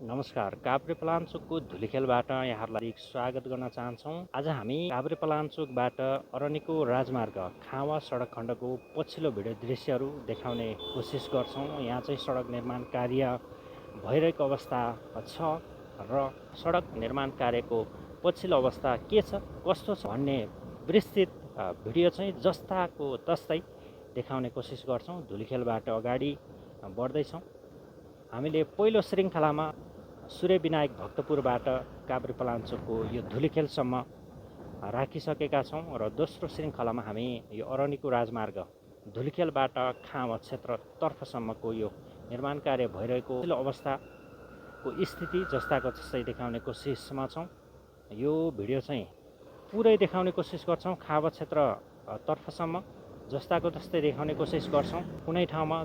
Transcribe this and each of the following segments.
नमस्कार, काभ्रेपलाञ्चोकको धुलिखेलबाट यहाँहरूलाई स्वागत गर्न चाहन्छौँ। आज हामी काभ्रेपलाञ्चोकबाट अरनिको राजमार्ग खावा सडक खण्डको पछिल्लो भिडियो दृश्यहरू देखाउने कोसिस गर्छौँ। यहाँ चाहिँ सडक निर्माण कार्य भइरहेको अवस्था छ र सडक निर्माण कार्यको पछिल्लो अवस्था के छ, कस्तो छ भन्ने विस्तृत भिडियो चाहिँ जस्ताको तस्तै देखाउने कोसिस गर्छौँ। धुलिखेलबाट अगाडि बढ्दैछौँ। हामीले पहिलो श्रृङ्खलामा सूर्यविनायक भक्तपुरबाट काभ्रेपलाञ्चोकको यो धुलिखेलसम्म राखिसकेका छौँ र दोस्रो श्रृङ्खलामा हामी यो अरनिको राजमार्ग धुलिखेलबाट खाँवा क्षेत्रतर्फसम्मको यो निर्माण कार्य भइरहेको अवस्थाको स्थिति जस्ताको जस्तै देखाउने कोसिसमा छौँ। यो भिडियो चाहिँ पुरै देखाउने कोसिस गर्छौँ। खाँवा क्षेत्रतर्फसम्म जस्ताको जस्तै देखाउने कोसिस गर्छौँ। कुनै ठाउँमा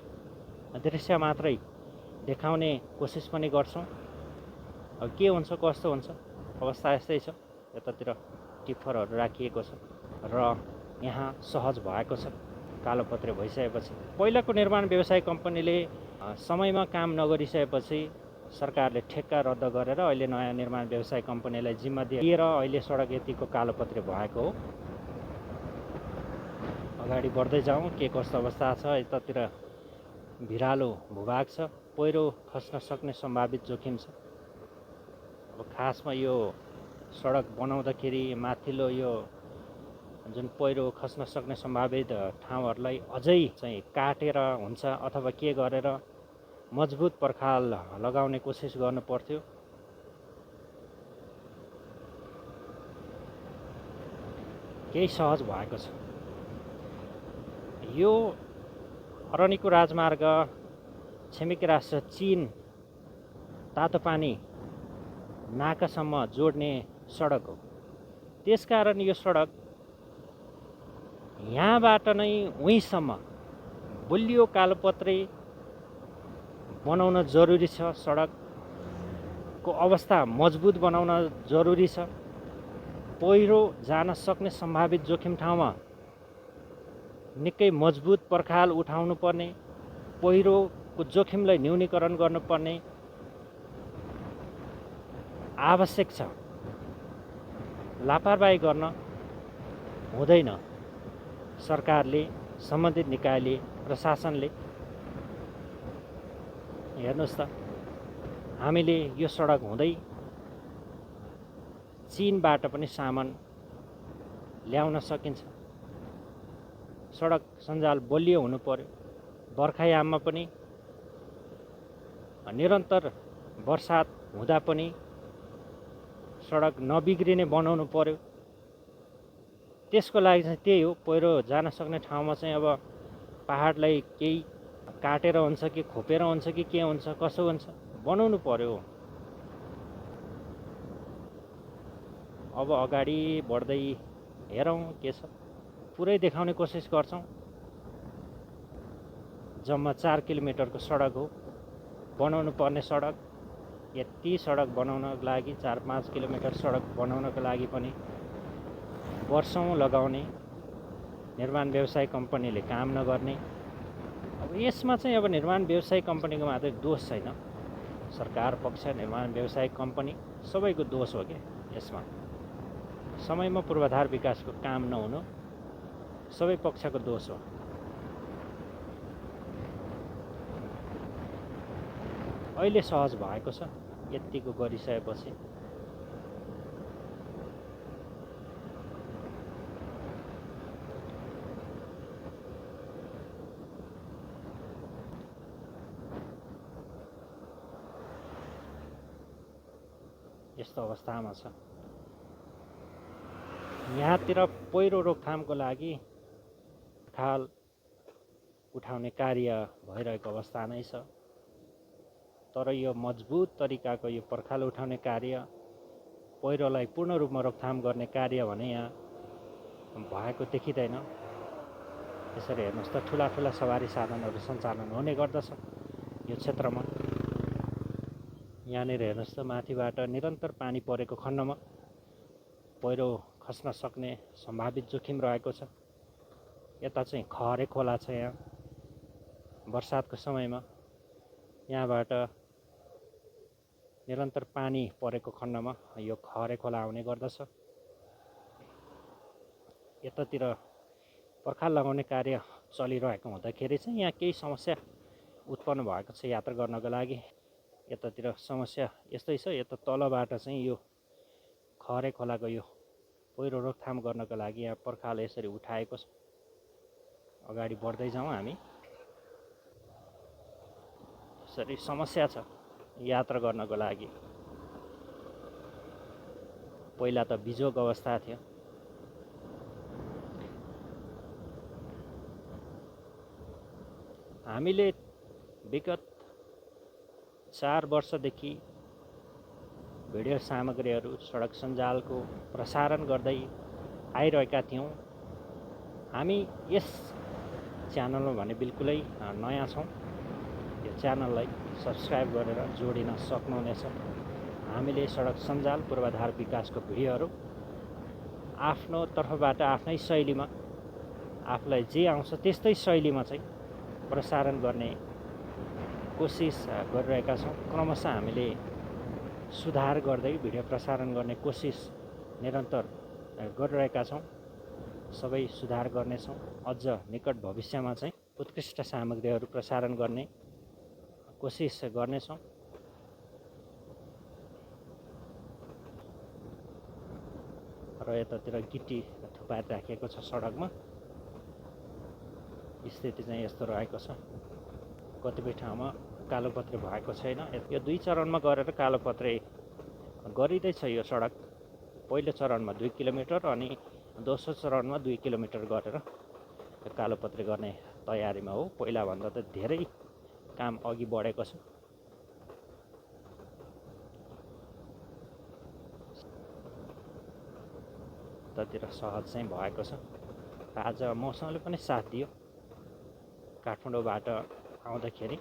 दृश्य मात्रै देखाउने कोसिस पनि गर्छौँ। के हुन्छ कस्तो हुन्छ अवस्था यस्तै छ। यतातिर टिप्परहरू राखिएको छ र यहाँ सहज भएको छ कालोपत्रे भइसकेपछि। पहिलाको निर्माण व्यवसाय कम्पनीले समयमा काम नगरिसकेपछि सरकारले ठेक्का रद्द गरेर अहिले नयाँ निर्माण व्यवसाय कम्पनीलाई जिम्मा दिएर अहिले सडक यतिको कालोपत्रे भएको हो। अगाडि बढ्दै जाउँ, के कस्तो अवस्था छ। यतातिर भिरालो भूभाग छ, पहिरो खस्न सक्ने सम्भावित जोखिम छ। अब खासमा यो सडक बनाउँदाखेरि माथिल्लो यो जुन पहिरो खस्न सक्ने सम्भावित ठाउँहरूलाई अझै चाहिँ काटेर हुन्छ अथवा के गरेर मजबुत पर्खाल लगाउने कोसिस गर्नु पर्थ्यो। केही सहज भएको छ। यो अरनिको राजमार्ग छिमेकी राष्ट्र चीन तातोपानी नाकासम्म जोड्ने सडक हो। त्यसकारण यो सडक यहाँबाट नै उहीँसम्म बलियो कालोपत्रे बनाउन जरुरी छ। सडकको अवस्था मजबुत बनाउन जरुरी छ। पहिरो जान सक्ने सम्भावित जोखिम ठाउँमा निकै मजबुत पर्खाल उठाउनु पर्ने, पहिरोको जोखिमलाई न्यूनीकरण गर्नुपर्ने आवश्यक छ। लापरवाही गर्न हुँदैन। सरकारले, सम्बन्धित निकायले, प्रशासनले हेर्नुहोस् त, हामीले यो सडक हुँदै चीनबाट पनि सामान ल्याउन सकिन्छ। सडक सञ्जाल बलियो हुनु पर्यो। बर्खायाममा पनि निरन्तर बर्सात हुँदा पनि सडक नबिग्रिने बनाउनु पर्यो। त्यसको लागि चाहिँ त्यही हो, पहिरो जान सक्ने ठाउँमा चाहिँ अब पहाडलाई केही काटेर हुन्छ कि खोपेर हुन्छ कि के हुन्छ कसो हुन्छ बनाउनु पर्यो। अब अगाडि बढ्दै हेरौँ के छ, पुरै देखाउने कोसिस गर्छौँ। जम्मा 4 किलोमिटरको सडक हो, बनाउनु पर्ने सडक। यति सडक बनाउनको लागि 4-5 किलोमिटर सडक बनाउनको लागि पनि वर्षौँ लगाउने, निर्माण व्यवसाय कम्पनीले काम नगर्ने। अब यसमा चाहिँ अब निर्माण व्यवसाय कम्पनीको मात्रै दोष छैन। सरकार पक्ष, निर्माण व्यवसाय कम्पनी सबैको दोष हो क्या। यसमा समयमा पूर्वाधार विकासको काम नहुनु सबै पक्षको दोष हो। अहिले सहज भएको छ यतिको गरिसकेपछि। यस्तो अवस्थामा छ। यहाँतिर पहिरो रोकथामको लागि खाल उठाउने कार्य भइरहेको अवस्था नै छ। तर यो मजबुत तरिकाको यो पर्खाल उठाउने कार्य, पहिरोलाई पूर्ण रूपमा रोकथाम गर्ने कार्य भने यहाँ भएको देखिँदैन। यसरी हेर्नुहोस् त, ठुला ठुला सवारी साधनहरू सञ्चालन हुने गर्दछ यो क्षेत्रमा। यहाँनिर हेर्नुहोस् त, माथिबाट निरन्तर पानी परेको खण्डमा पहिरो खस्न सक्ने सम्भावित जोखिम रहेको छ। यता चाहिँ खहरे खोला छ। यहाँ बर्सातको समयमा यहाँबाट निरन्तर पानी परेको खण्डमा यो खहरे खोला आउने गर्दछ। यतातिर पर्खाल लगाउने कार्य चलिरहेको हुँदाखेरि चाहिँ यहाँ केही समस्या उत्पन्न भएको छ यात्रा गर्नको लागि। यतातिर समस्या यस्तै छ। यता तलबाट चाहिँ यो खहरे खोलाको यो पहिरो रोकथाम गर्नको लागि यहाँ पर्खाल यसरी उठाएको छ। अगाडि बढ्दै जाउँ हामी। यसरी समस्या छ यात्रा गर्नको लागि। पहिला त बिजोग अवस्था थियो। हामीले विगत 4 वर्षदेखि भिडियो सामग्रीहरू सडक सञ्जालको प्रसारण गर्दै आइरहेका थियौँ। हामी यस च्यानलमा भने बिल्कुलै नयाँ छौँ। यो च्यानललाई सब्सक्राइब गरेर जोडिन सक्नुहुनेछ। हामीले सडक सञ्जाल पूर्वाधार विकासको भिडियोहरू आफ्नो तर्फबाट आफ्नै शैलीमा आफूलाई जे आउँछ त्यस्तै शैलीमा चाहिँ प्रसारण गर्ने कोसिस गरिरहेका छौँ। क्रमशः हामीले सुधार गर्दै भिडियो प्रसारण गर्ने कोसिस निरन्तर गरिरहेका छौँ। सबै सुधार गर्नेछौँ। अझ निकट भविष्यमा चाहिँ उत्कृष्ट सामग्रीहरू प्रसारण गर्ने कोसिस गर्नेछौँ। र यतातिर गिटी थुपाएर राखिएको छ सडकमा। स्थिति चाहिँ यस्तो रहेको छ। कतिपय ठाउँमा कालोपत्रे भएको छैन। यो 2 चरणमा गरेर कालोपत्रे गरिँदैछ यो सडक। पहिलो चरणमा 2 किलोमिटर अनि दोस्रो चरणमा 2 किलोमिटर गरेर कालोपत्रे गर्ने तयारीमा हो। पहिलाभन्दा त धेरै काम अघि बढेको छ। यतातिर सहज चाहिँ भएको छ। आज मौसमले पनि साथ दियो। काठमाडौँबाट आउँदाखेरि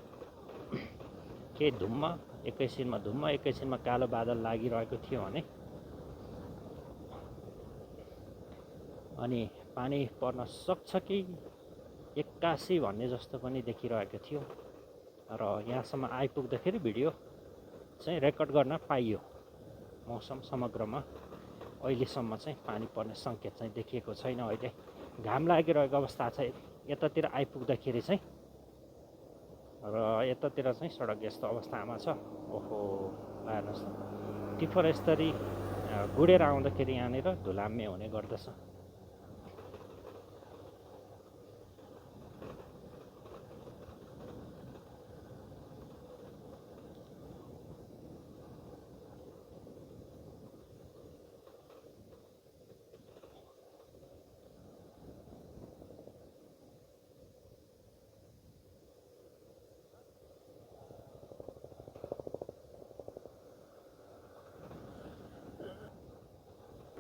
केही धुम्म एकैछिनमा कालो बादल लागिरहेको थियो भने अनि पानी पर्न सक्छ कि 81 भन्ने जस्तो पनि देखिरहेको थियो। र यहाँसम्म आइपुग्दाखेरि भिडियो चाहिँ रेकर्ड गर्न पाइयो। मौसम समग्रमा अहिलेसम्म चाहिँ पानी पर्ने सङ्केत चाहिँ देखिएको छैन। अहिले घाम लागिरहेको अवस्था छ यतातिर आइपुग्दाखेरि चाहिँ। र यतातिर चाहिँ सडक यस्तो अवस्थामा छ। ओहो हेर्नुहोस् त, टिफर यसरी गुडेर आउँदाखेरि यहाँनिर धुलाम्मे हुने गर्दछ।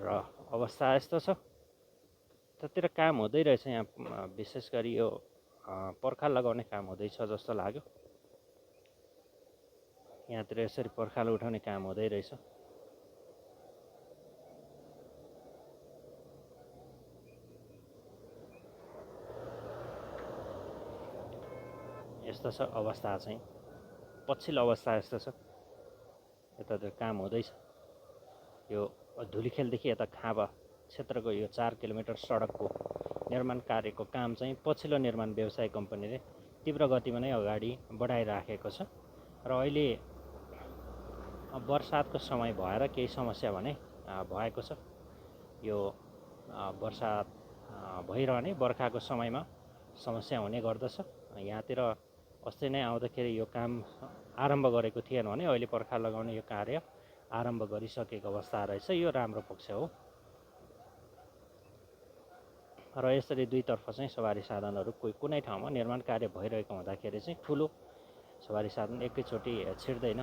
र अवस्था यस्तो छ। त्यतिर काम हुँदै रहेछ यहाँ। विशेष गरी यो पर्खाल लगाउने काम हुँदैछ जस्तो लाग्यो। यहाँतिर यसरी पर्खाल उठाउने काम हुँदै रहेछ। यस्तो छ अवस्था चाहिँ। पछिल्लो अवस्था यस्तो छ। यतातिर काम हुँदैछ। यो धुलीखेलदेखि यता खाँबा क्षेत्रको यो 4 किलोमिटर सडकको निर्माण कार्यको काम चाहिँ पछिल्लो निर्माण व्यवसाय कम्पनीले तीव्र गतिमा नै अगाडि बढाइराखेको छ। र अहिले बर्सातको समय भएर केही समस्या भने भएको छ। यो बर्सात भइरहने बर्खाको समयमा समस्या हुने गर्दछ। यहाँतिर अस्ति नै आउँदाखेरि यो काम आरम्भ गरेको थिएन भने अहिले पर्खाल लगाउने यो कार्य आरम्भ गरिसकेको अवस्था रहेछ। यो राम्रो पक्ष हो। र यसरी दुईतर्फ चाहिँ सवारी साधनहरू कुनै ठाउँमा निर्माण कार्य भइरहेको हुँदाखेरि चाहिँ ठुलो सवारी साधन एकैचोटि छिर्दैन।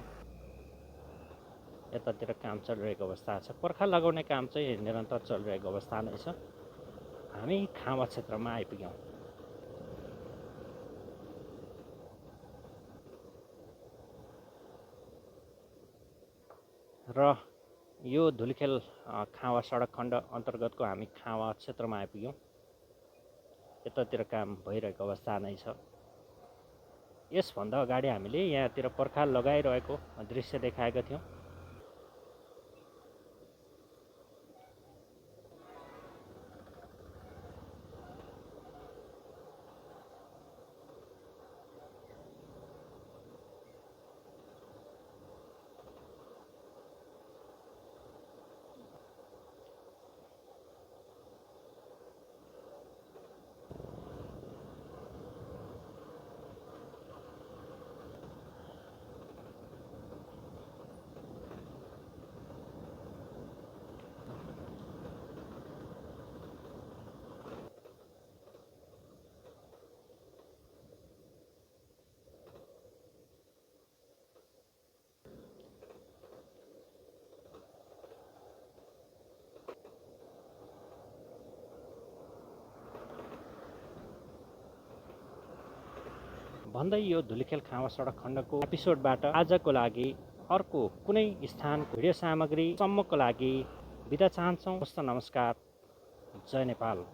यतातिर काम चलिरहेको अवस्था छ। पर्खाल लगाउने काम चाहिँ निरन्तर चलिरहेको अवस्था नै छ। हामी खाँबा क्षेत्रमा आइपुग्यौँ। र यो धुलीखेल खाँवा सडक खण्ड अन्तर्गतको हामी खाँवा क्षेत्रमा आइपुग्यौँ। यतातिर काम भइरहेको अवस्था नै छ। यसभन्दा अगाडि हामीले यहाँतिर पर्खाल लगाइरहेको दृश्य देखाएका थियौँ। भन्दै यो धुलिखेल खाँवा सडक खण्डको एपिसोडबाट आजको लागि अर्को कुनै स्थानको भिडियो सामग्री सम्मको लागि बिदा चाहन्छौँ। नमस्कार, जय नेपाल।